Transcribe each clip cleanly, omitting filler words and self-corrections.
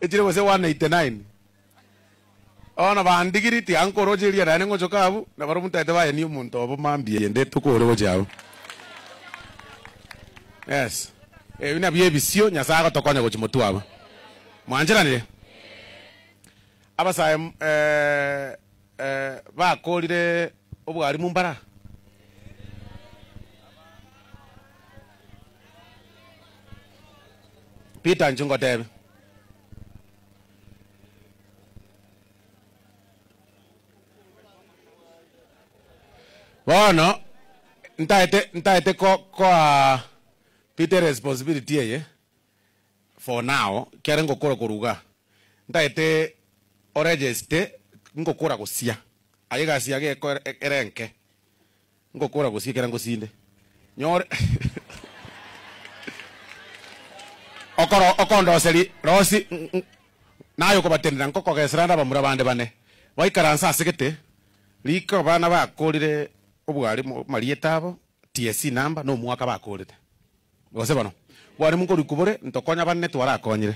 Echire gose 189. Bono bandigirie tiga nkorocheria naende ngochoka abwo, na barobwo ntagete bayenie omonto obo mambia ende tokore gochia abwo. Yes. Ebi nabio ebisio Nyasae agotokonya gochia motwe abwo. Mwancheranire? Abasae bakorire obwarimu mbara? Peter inche ngotebe. Bono ntaete ntaete ko koa Peter responsibility eye for now ekero ngokora korwa igaa, ntaete oregeste ngokora gosia aye egasi yago eko ere enke. Ngokora gose ekero ngosinde, nyore okoro okondoseri rosi naye okobatenena nkokogesera ande abamura bande bane baikaranse ase gete riko abana bakorire obwarimu amarieta abo, TSC number, na omwaka bakorete. Gose bono, bwarimu nkorikwa bore, ntokonya bane twarakonyire.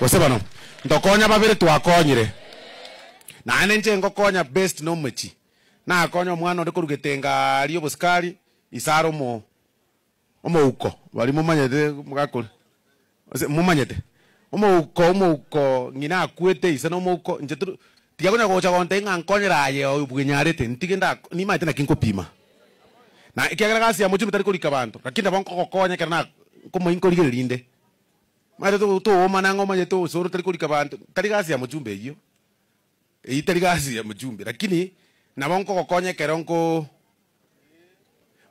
Gose bono, ntokonya babere twakonyire. Naende inche ngokonya based nomochie. Nakonya omwana onde korwa getenga aria obosikari, ise are omo omouko, baria momanyete mogakori, gose momanyete? Omouko omouko ng'ina akwete ise na omouko, inche toro tiga konya gocha gontebia ng'a nkonyere aye oyo bwenyarete, ntige nda nimanyete naki nkopima. Na ekiagera gasi ya mochenu tari korika abanto, lakini nabo nkogokonya ekero na nkomanya nkorigereria inde. Omanyete to toomana ng'a omanyete osoro tari korika abanto, tari gasi ya mochumba eyio. Eyio tari gasi ya mochumbe, lakini nabo nkogokonya ekero nko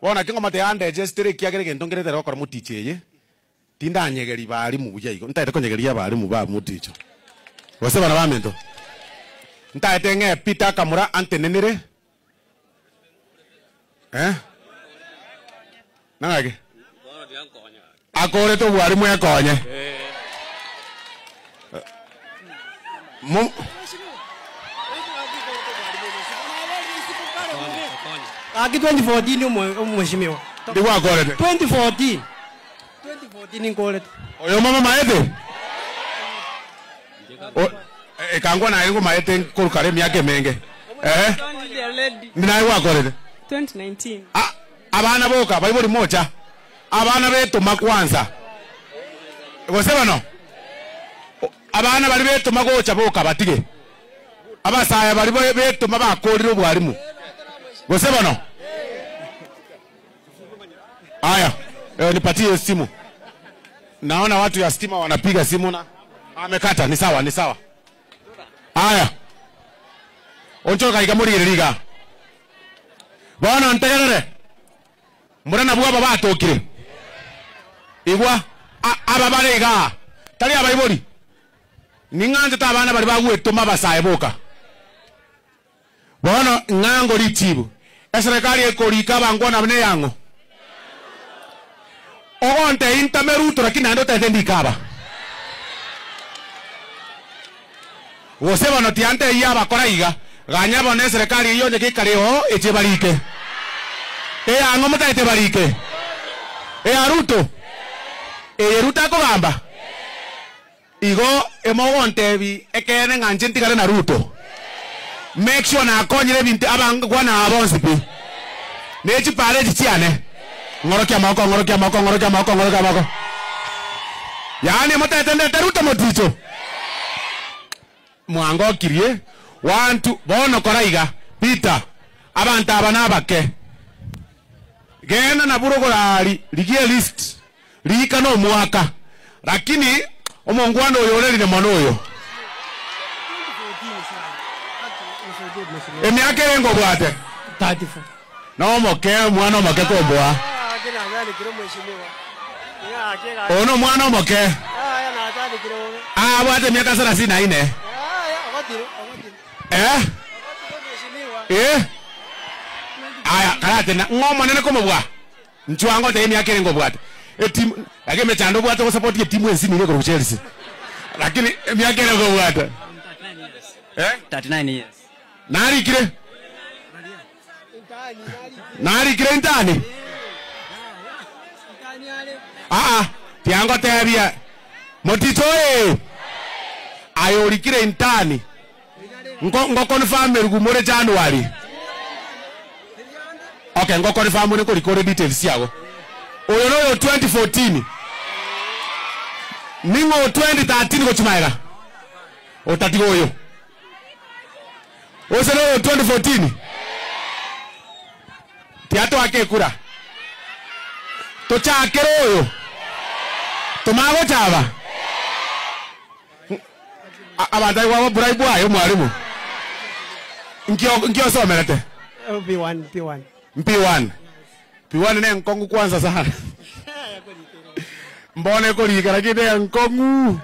Bono naki ngomotebia andegesitere ekiagera egento nkere tari gokora moticho eye, tindanyegeri barimu buya igo, ntagete konyegeria abarimu ba moticho. Gose bana baminto, ntagete ng'ee Peter akamura antenenere eh? Nang'aki? Akorete obwarimu ekonye. Mo- Gaki 2014 omo- omweshimiwa. Ndi gwakorete? 2014. 2014 nkorete. Oyo mama maete? O- Ekangwa naye ngomaete nkoru kare emiaka emenge. Eh? Ndi naye gwakorete? 2019. Ah, Abana boka, baibori mocha, abana betoma kwanza, gose bono abana baria betoma gocha boka batige, abasae baria betoma bakorire obwarimu, gose bono. Haya, eh, nipatie simu. Naona watu ya stima wanapiga simu na amekata. Ni sawa, ni sawa. Haya, onchoka iga morigereria iga. Bono ntegerere, mbura nabwo aba batokire. Igwa, aba bare igaa, tari abaibori. Ning'anchete abana baria bagwetoma abasae boka. Bono ng'ango richibu, eserekari ekorika abangwana aba neyang'o? Ogontebia ntame Ruto lakini naende otebete ndike aba. Gose bono tiantebia abakora iga, ganya bono eserekari eyio onye gekare oo eche ebarike. Eyang'o motagete ebarike? Eya Ruto? Eye Ruto akogamba? Igo emogontebia ekeene ng'a inche ntigare na Ruto? Make sure nakonyire ebinto abangwana aba bonsi pi. Ne chipara echi chiane. Ng'orokia amaboko, ng'orokia amaboko, ng'orokia amaboko, ng'orokia amaboko. Yaani motagete ndete Ruto moticho? Mwangokirie, one, two, bono kora iga, Peter, abanto aba nabake. Genda nabwo rogoro aria, rigia elist, riika na omwaka. Lakini omongwana oyo orerire mono oyo. Emiaka ere ngobwate? Nomoke, omwana omoke komboa. Oyo nomwana omoke. Abwate emiaka sarasini na ine. Eh? Eh? Aya, karatena ng'a Omonene komobua, inchuo ango otebe emiaka ere ngobwate. Etimu, lakini emechando obwate gosupport etimu ensi nigo ekorokwa Chelsea. Lakini emiaka ere ngobwate. Eh? 39 years. Narikire? Narikire intani? Aa, tiangotebia. Motito oye! Aye orikire intani, nko ngoconfirmerigwe more January. Okay, ngoconfirm ore nkorika ore details chiago. Oyo noyo 2014. Ning'o 2013 gochia magega? Otatiga oyo. Ose noyo 2014? Tiatoaka ekura. Tochakere oyo. Tomanye gochaba. Abanto aye gwaba bribe aye omwalimu. Nki nki osomerete? P1, P1. P1. P1 ne enkong'u kwanza sana. Mbono ekorika lakini ne enkong'u.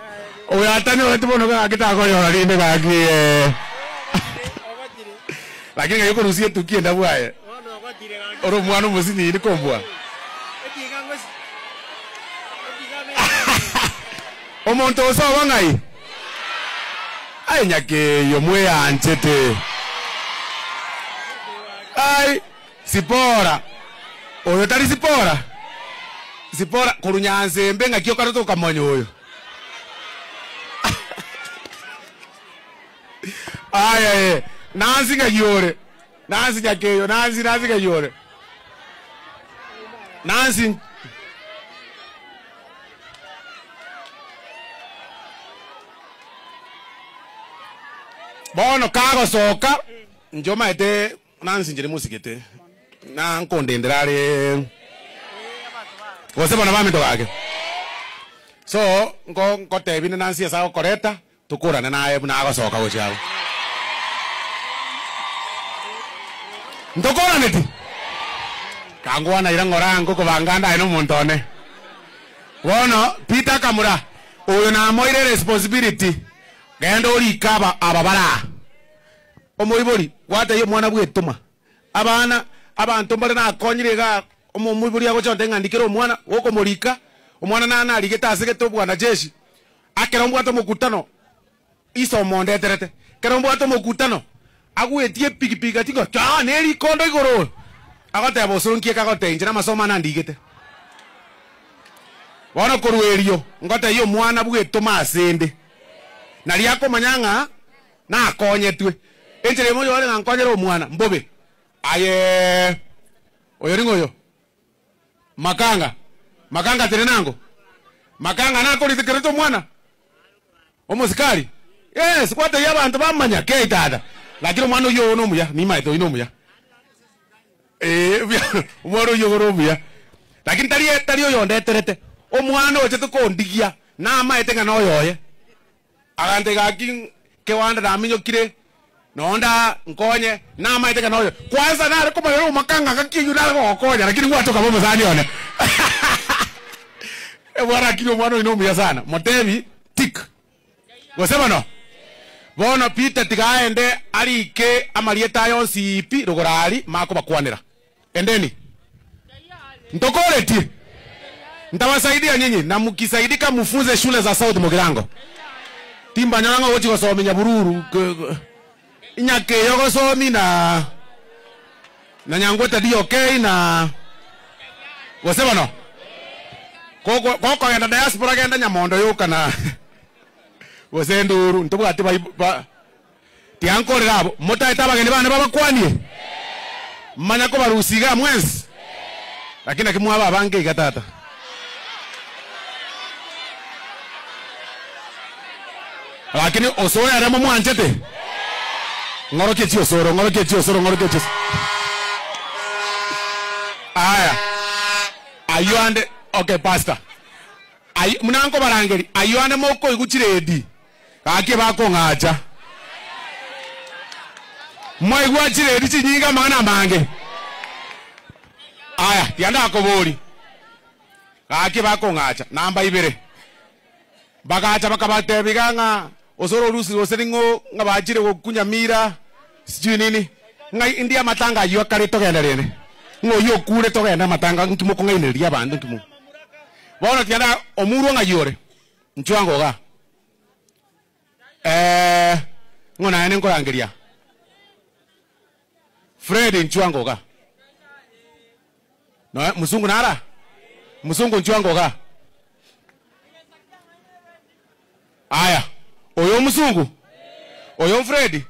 Oyo atanyoreti bono gaki takonyora rinde gaki eh. Lakini ng'ai okorusia etuki endabu aye. Ore omwana omosinini kombua. Omonto ose obo ng'ai? Ai nyakeyo mweanchete. Ai Sipora. Oyo tari Sipora? Sipora korwa Nyansembe ng'aki okarete okamanya oyo. Aya ee, Nancy ng'ai ore? Nancy nyakeyo, Nancy, Nancy ng'ai ore? Nancy Bono kagosoka, inche omanyete Nancy inche nimosigete, na nkondendera are gose bono baminto gake. So, nko nkotebia inde Nancy ase agokoreta, Tokorane naye buna agosoka gochia agwo. Ntokoraneti? Kangwana ira ng'ora nkokobanga ande aye nomonto one. Bono Peter akamura, oyo namoire responsibility, genda orike aba aba bare aa. Omoibori, gwatebia omwana bwetoma. Abana, abanto mbare nakonyire igaa, omoibori agocha gontebia ng'a ndikere omwana, gokomorika, omwana nane narigete asegete obwanajeshi, Ekero mbwate omokutano, ise omondeterete, ekero mbwate omokutano, agwetie epigipigi gati ng'a chaa ne rikondo igoro. Agoteba osoro nki eke agotebia inche namasomo ane andigete. Bono korwa erio, ngotebia omwana bwetoma asende, nario akomanya ng'a nakonyetwe. Enchera emo oyore ng'a nkonyere omwana, mbobe. Ayeee, oyo ning'o oyo? Makanga, makanga tenenango, makanga nakoritekerete omwana omosikari? Yes, gwatebia abanto bamanya kei tata, lakini omwana oyio oo nomuya, nimaete oyio nomuya. Eeh omwana oyio ore omuya, lakini tari tari oyondeterete, omwana ochete kondigia, namaete ng'a noyoye. Agantebia gaki kewanda naminyokire, nonde aa nkonye, namaete ng'a noyo. Kwanza nare komanya omaka ng'a gaki oyio nare gogokonya, lakini gwacha okaba omosani one. Bwana lakini omwana oyio nomuya sana, motebi tik. Gose bono? Bono Peter tiga aende arike amarieta aya onsi pi rogoro aria makobakwanera. Endeni. Ntokoretie? Ntabasaidia nyinyi, na mkisaidika mufunze shule za South Mugirango. Timbanyora ng'a ogochia gosomia Nyabururu, Nyakeyo ogosomi na na Nyangwete DOK na gose bono gokogenda diaspora genda Nyamondo yoka na gose Nduru ntobwati ba Tiga nkorere abo, motaete abageni bane babakwanie, manya kobarusia igaa mwensi. Lakini naki mwaba abange iga tata? Lakini osoro ere momwanchete? Ng'orokie chiosoro, ng'orokie chiosoro, ng'orokie chiosoro. Aya, ayio ande, okay pastor. Ayio, buna nkobarangeria, ayio ande mokoigwa chiredi. Gaki bakong'acha. Mwaigwa chiredi chinyinge amang'ana amange. Aya, tiga ndakobori. Gaki bakong'acha. Namba ibere. Bagacha bakabatebia iga ng'a osoro orusie gose ning'o ng'a bachire gokunya mira sijui nini. Ng'ai ndi amatanga ayio akare togende rende. Ng'a oyio okure togende amatanga nki mokong'ainereria abanto nki mo. Bono tiga nda omurwa ng'ai ore. Inchuo ango igaa. Eh, ng'o naende nkorangeria? Fred inchuo ango igaa. Noe musungu nara? Musungu inchuo ango igaa. Aya, oyo. Oyo omosungu? Oyo Fredi?